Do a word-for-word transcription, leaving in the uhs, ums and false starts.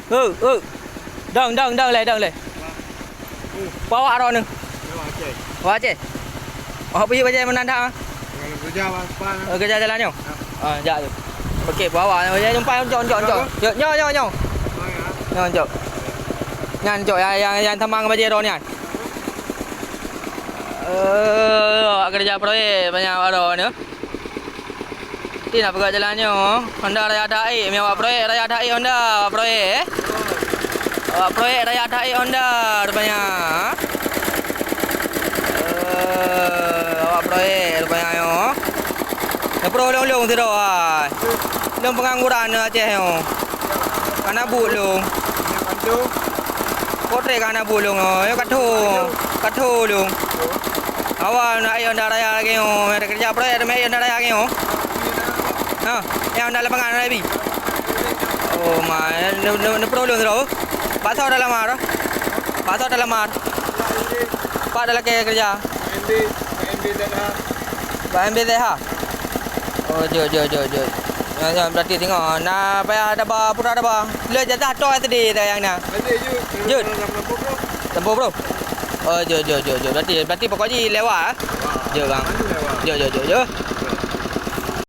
Hei, hei. Dong, dong, dong lé, dong lé. Peue awak droeneuh? Awak Aceh. Awak Aceh? Awak pih bajée meunan that, ah? Kalau kerja, Bang, Bang. Oh, kerja jalan nyoe? Ya. Ah, jak tu. Okey, peue awak bajée jumpa, jok, jok, jok. Jok, nyoe, nyoe, nyoe. Oh, ya. Nyoe, jok. Nyan, jok, yang, yang, yang tamang bajée droeneuh nyan. Eh, awak kerja proyek banyak awak droeneuh. Ti na peugah jalan nyoe, Honda raya taék, mi awak proyek raya taék Honda, awak proyek, eh. Awak proyek raya taék Honda rupanya. Eh, awak proyek rupanya nyoe. Neupeureuh lôn-lôn sidroe ai. Lôn peungangguran Aceh nyoe. Kana buet lôn. Potrek kana buet lôn, oh, ya katho. Katho lôn. Awai na ayo nda raya lagèe nyoe, ada kerja proyek ada ayo nda raya lagèe nyoe. Ha, ya nda lapangan ada bi. Oh, ma, ne, ne, ne pro lôn tu. Pasal dalam mar. Pasal dalam mar. Pak dah lagi kerja. Pak M B Z H. Oh, jeuet, jeuet, jeuet, jeuet. Ya, ya, berarti tengok. Nah, payah daba, pura daba. Le jatah tok S D dah yang na. Jeuet. Lampu, bro. Oh, jeuet, jeuet, jeuet, jeuet. Berarti, berarti pokok jih lewat, eh? Jeuet, bang. Jeuet, jeuet, jeuet, jeuet.